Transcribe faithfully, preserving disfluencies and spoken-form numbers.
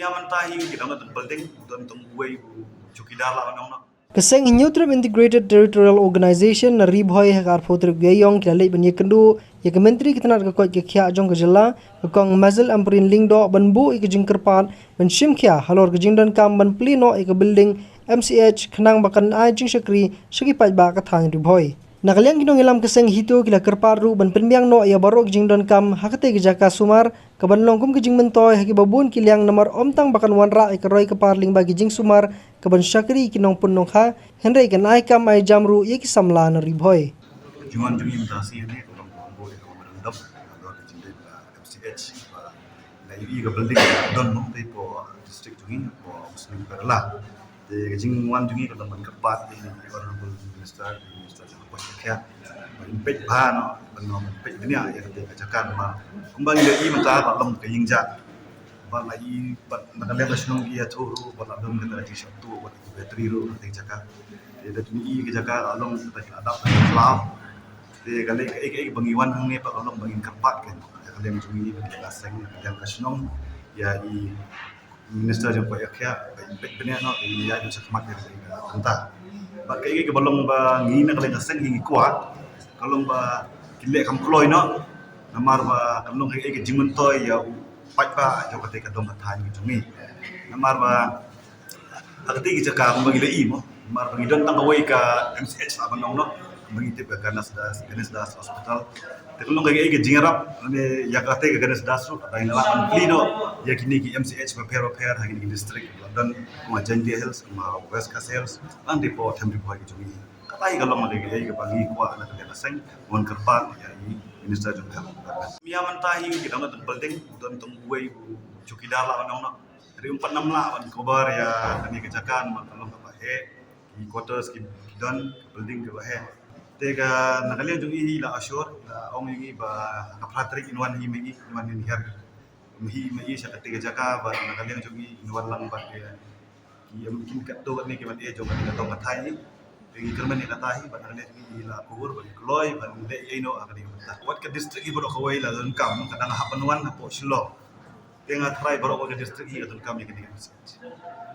Ïa mynta hi ki dang don building, don tang uwei u chowkidar la ban ong noh. Ka seng Hynñiewtrep Integrated Territorial Organization na Ri Bhoi ha ka arphew tarik u Ïaïong ki la leit ban ïakynduh ïa ka Myntri ka tnat ka koit ka khiah jong ka jylla, ka Kong Basil Ampareen Lyngdoh, ban buh ïa ka jingkyrpad ban shim khia halor ka jingdonkam ban plie noh ïa ka building M C H khnang ba kan ai jingshakri sha ki paidbah ka thaiñ Ri Bhoi. Na ka liang ki nongïalam ka seng HITO ki la kyrpad ruh ban pynbiang noh ïa baroh ki jingdonkam ha katei ka jaka sumar, kaban long kum ka jingmyntoi ha kiba bun ki liang, namar ym tang ba kan wanrah ïa ka roi ka par lyngba ki jingsumar kaban shakri ïa ki nongpun nongkha, hynrei kan ai kam ai jam ruh ïa ki samla na Ri Bhoi. Jingwan jong ngi mynta shi ne ka long ka ong ïa ka ong dap ka dor ka jingdei ka M C H ba la ïohi ka building ka don noh te po district jong ngi po Muslim Kerala. Te ka jingwan jong ngi ka long ban kyrpad ïa i Honorable Minister, i Minister jong ka koit ka khiah, ba in peit bha noh, ban noh ban peit bniah ïa kata ka jaka, namar kumba ngi la ïohi mynta ba long ka ïing jah. Ba la ïohi ba na ka liang ka shnong ki ïathuh ruh ba la don kata ka jingshah tuh ba ki battery ruh kata ka jaka. Te da ngi ïohi ka jaka ka long kata ka adap ka khlaw. Te ka lei kaei kaei ba ngi wan hangne ba ka long ba ngin kyrpad ka ïa ka liang jong ngi, ka liang ka seng, ka liang ka shnong, ïa i Minister jong ka koit ka khiah ba in peit bniah noh, ba in ïaid shakhmat ïa ka bynta. Bad kaei kaei kaba long ba ngi na ka liang ka seng ngi kwah, ka long ba kin leh kham kloi noh, namar ba ka long kaei kaei ka jingmyntoi ïa u paidbah jong katei ka dong ka thaiñ jong ngi. Namar ba ha katei ka jaka kumba ngi la ïohi mo, namar ba ngi don tang kawei ka M C H la ban ong noh, ba ngi tip ka Ganesh Das, Ganesh Das Hospital. Te ka long kaei kaei ka jingïarap ne ïa katei ka Ganesh Das ruh, ka dang lah ban plie noh ïa kine ki M C H bapher bapher ha kine ki district ba don, kum ha Jaintia Hills, kum ha West Khasi Hills, lane po them Ri Bhoi ka jong ngi. Kata hi ka long kaei kaei kaba ngi kwah na ka liang ka seng, wan kyrpad ïa i Minister jong ka health department. Ïa mynta hi ki dang don building, don tang uwei u chowkidar la ban ong noh. Hynrei um pat nym lah ban cover ïa kane ka jaka namar ka long kaba heh, ki quarters ki don, ka building kaba heh. Te ka na ka liang jong ngi hi la assure, la ong ïa ngi ba ha ka phra tarik in wan hi ma ngi, in wan in hiar hi ma ngi sha katei ka jaka, bad na ka liang jong ngi in wan lang bad ïa ki ïa kin katto katne ki ban ïa jong katei ka dong ka thaiñ. Te ngi kyrmen ïa kata hi bad na ka liang jong ngi la kur bad ngi kloi ban leh ïa ino ha katei ka bynta. Wat ka district hi baroh kawei la donkam, ka dang hap ban wan hapoh Shillong. Te nga tharai baroh ka district hi ka donkam ïa katei ka message.